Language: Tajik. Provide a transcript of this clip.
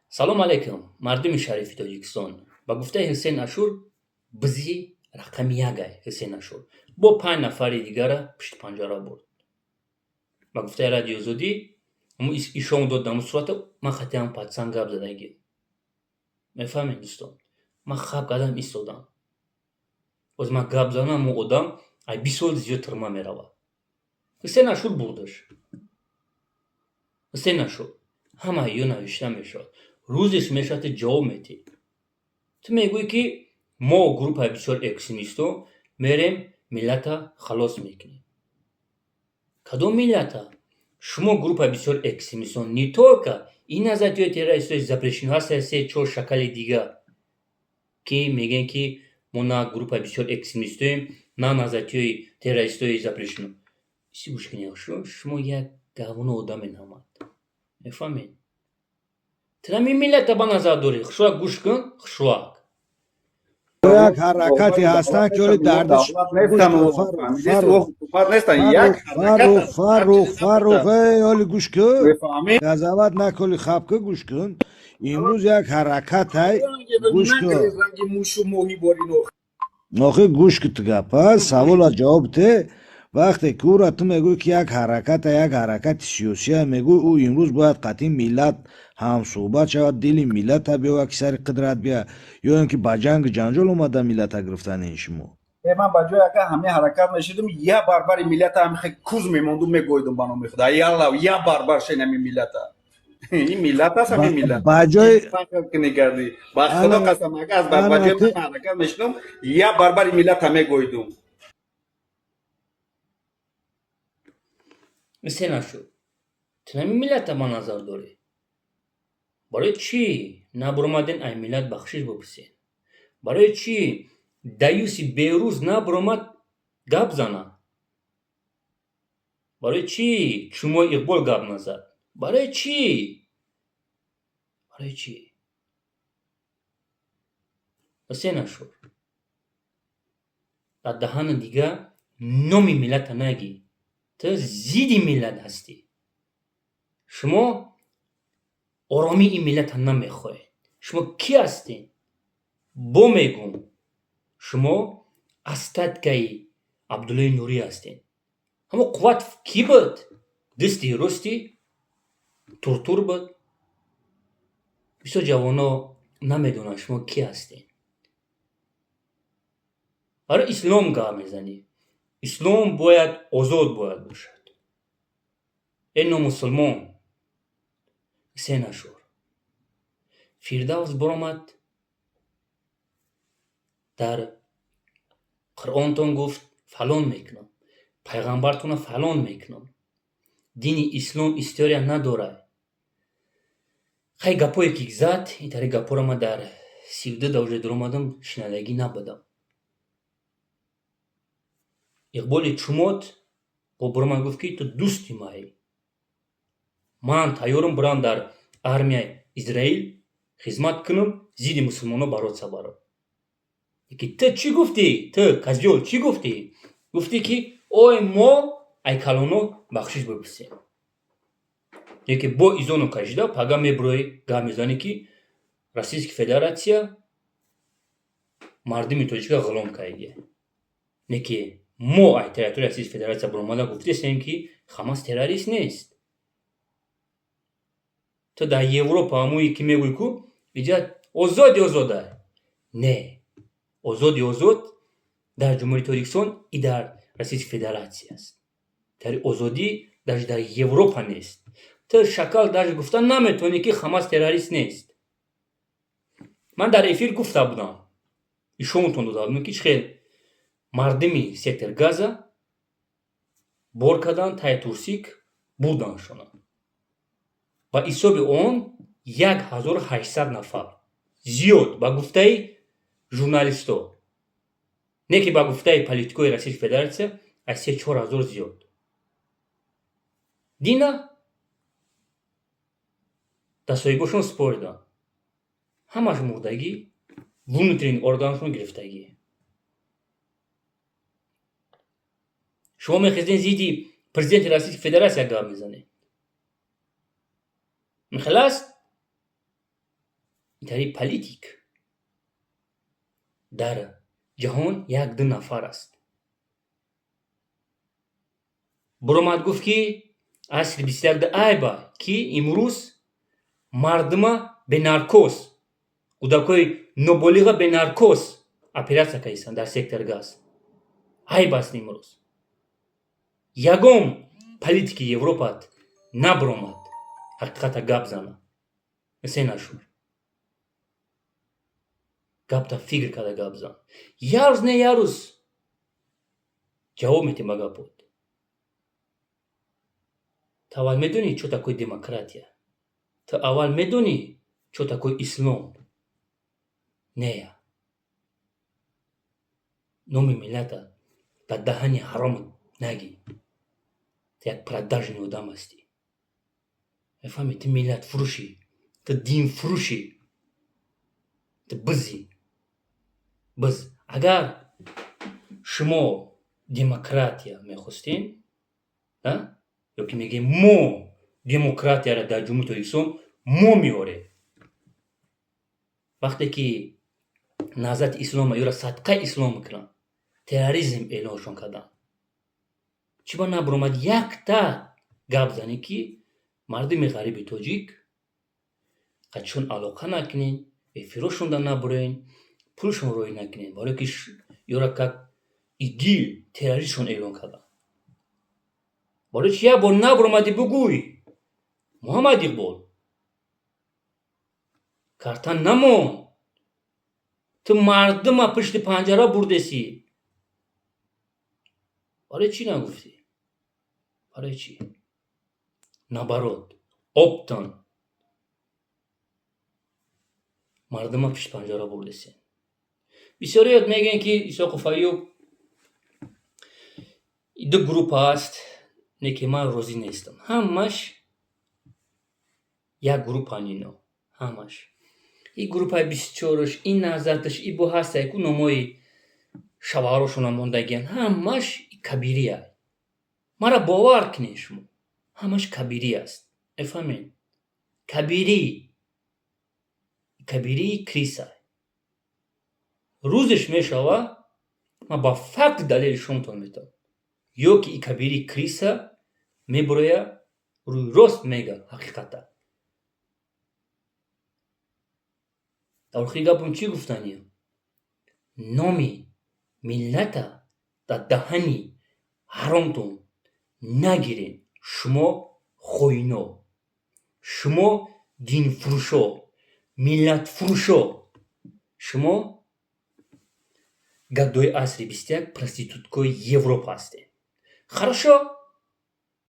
Салом алейкум, мардуми шарифи Тоҷикистон. Ба гуфтаи Ҳусейн Ашур, бизи рақами якай. Ҳусейн Ашур бо 5 нафари дигара пушти панҷара бурд. Ба гуфтаи Радиои Озодӣ, ишон дод даму сурата, ман хатиам патсан гап задагӣ. Мефаҳмед, дӯстон, ман хаб кардам, истодам. Боз ман гап занам, ӯ одам ай 20 сол зиёд тюрьма меравад. Ҳусейн Ашур бурдаш. Ҳусейн Ашур, ҳамаи ё навишта мешавад. Рӯзеш мешавад, ту ҷавоб метиҳӣ. Ту мегӯӣ, ки мо группаи бисёр экстремистҳо мерем, миллата халос мекунем. Кадом миллата? Шумо группаи бисёр экстремистҳо, не только ин назарияи террористҳои запрещено, ҳастанд се чор шакали дига, ки мегӯянд, ки мо на группаи бисёр экстремистҳоем, на назарияи террористҳои запрещено. Чӣ, гӯш кунед, шумо як говно одамед ҳамат. Мефаҳмед? Ту ҳамин миллата ба назар дорӣ. Хушвак, гӯш кун, хушвак. Як ҳаракате ҳастанд, ки оли дардиш. Фаррух, Фаррух, Фаррух, оли гӯш кун, газават наколи, хаб кун, гӯш кун. Имрӯз як ҳаракатай, гӯш кун, охи, гӯш кун, ту гапа савола ҷавоб те. Вақте ки ӯра ту мегӯӣ, ки як ҳараката, як ҳаракати сиёсия мегӯӣ, ӯ имрӯз бояд қатъи миллат ҳамсӯҳбат шавад, дили миллата биёвад, ки сари қудрат бия, ё ин ки ба ҷангу ҷанҷол омада миллата гирифтани ин шумо? Ман ба ҷои ака ҳамин ҳаракат мешидум, я барбари миллата ҳами куз мемонду, мегӯйдум ба номи худо, ялла, я барбар шен ҳамин миллата. Ин миллат аст, ҳамин миллат ба ҷои кардӣ. Ба худо қасам, ака аз ба ҷои ман ҳаракат мешидум, я барбари миллата мегӯйдум. Се нашуд. Ту ҳамин миллата ба назар дорӣ. Барои чӣ набуромаден, ай миллат бахшиш бипурсед? Барои чӣ даюси берӯз набуромад гап зана? Барои чӣ Чумои Иқбол гап назад? Барои чӣ? Барои чӣ? Ҳусейн Ашур, дар даҳани дига номи миллата нагӣ. Ту зидди миллат ҳастӣ. Шумо оромии ин миллата намехоҳед. Шумо кӣ ҳастед? Бо мегӯм, шумо остаткаи Абдуллои Нурӣ ҳастед. Ҳамо қувват кӣ буд? Дасти рости Туртур буд. Бисёр ҷавоно намедонанд, шумо кӣ ҳастед. Барои ислом гап мезанӣ. Ислом бояд озод бояд бошад. Э номусулмон, Ҳусейн Ашур. Фирдавс баромад, дар Қуръонтон гуфт, фалон мекунам, пайғамбартона фалон мекунам. Дини ислом история надорад. Хай, гапое ки зад, ин тари гапҳоро ман дар 32 да уже дуромадам, шинадагӣ набудам. Иқболи Чумот бо баромад, гуфт, ки ту дӯсти маӣ. Ман тайёрам бурам, дар армияи Израил хизмат кунам, зидди мусулмонҳо бороться барам. Ки ту чӣ гуфтӣ? Ту, козёл, чӣ гуфтӣ? Гуфтӣ, ки ой, мо ай калоно бахшиш бипурсем. Яке бо изону кашида пага мебуроӣ, гап мезанӣ, ки Российская Федерация мардуми тоҷика ғулом кардия. Не ки мо ай территорияи Российская Федерация баромада гуфтесем, ки Хамас террорист нест. Ту дар Европа ҳамое ки мегӯӣ, ку иҷа озоди озода. Не, озоди озод дар Ҷумҳурии Тоҷикистон и дар Российская Федерация аст. Тари озодӣ даже дар Европа нест. Ту, шакал, даже гуфта наметавонӣ, ки Хамас террорист нест. Ман дар эфир гуфта будам, ишонтон дода будам, ки чӣ хел мардуми сектор Газа бор кардан, тай турсик бурданшона. Ба ҳисоби он 1800 нафар зиёд, ба гуфтаи журналистҳо, не ки ба гуфтаи политикои Российской Федерация, аз 3-4 ҳазор зиёд. Дина дастҳоибошон спориданд, ҳамаш мурдагӣ, внутренний органшон гирифтагӣ. Шумо мехезед, зидди президенти Российской Федерация гап мезанед. Михел аст? Интари политик дар ҷаҳон як ду нафар аст. Буромад, гуфт, ки асри 21-да айба, ки имрӯз мардума бе наркоз, кӯдакҳои ноболиға бе наркоз оператсия кардистанд дар сектор газ. Айб аст имрӯз. Ягон политики Европат набуромад ҳақиқата гап зана. Се нашуд. Гапта фикр карда гап зан. Як рӯз не, як рӯз ҷавоб медиҳем ба гапот. Ту аввал медонӣ, чё такое демократия? Ту аввал медонӣ, чё такое ислом? Не, номи миллата ба даҳани ҳаромат нагӣ. Ту як продажный одам ҳастӣ, мефаҳмӣ? Ту миллатфурӯшӣ, ту динфурӯшӣ, ту бизӣ, биз. Агар шумо демократия мехостем, ё ки мегӯем, мо демократияро дар Ҷумҳурии Тоҷикистон мо меорем, вақте ки Наҳзати Ислома ёра садқаи ислом мекунанд, терроризм эълоншон карданд, чӣ ба набуромад якта гап занӣ, ки мардуми ғариби тоҷик қачон алоқа накунен, эфирошонда набуроен, пулшон роӣ накунен, барое ки ёра как ИГИЛ террористшон эълон карданд? Барои чи як бор набуромадӣ бугӯй, Муҳаммад Иқбол? Карта намон, ту мардума пушти панҷара бурдесӣ. Барои чӣ нагуфтӣ? Барои чӣ? Наоборот, оптом мардума пушти панҷара бурдесен. Бисёриёт мегӯянд, ки Исоқов Аюб ду группа аст. Не, ки ман розӣ нестам. Ҳамаш як группан ино, ҳамаш. И группаи 24-ш, и Наҳзаташ, и бо ҳастае ку номҳои шаваҳарошона мондагиян, ҳамаш кабирия. Маро бовар кунед шумо, ҳамаш кабирӣ аст, мефаҳмед? Кабирӣ, кабирии крыса. Рӯзеш мешава, ман ба факти далели шумтон метавам, ё ки и кабирии крыса мебуроя, рӯи рост мега ҳақиқата. Дар охири гапам чӣ гуфтаниям? Номи миллата дар даҳани ҳаромтон нагирен, шумо хоино, шумо динфурӯшо, миллатфурӯшо, шумо гадои асри 21, проституткои Европа ҳастед. Хорошо.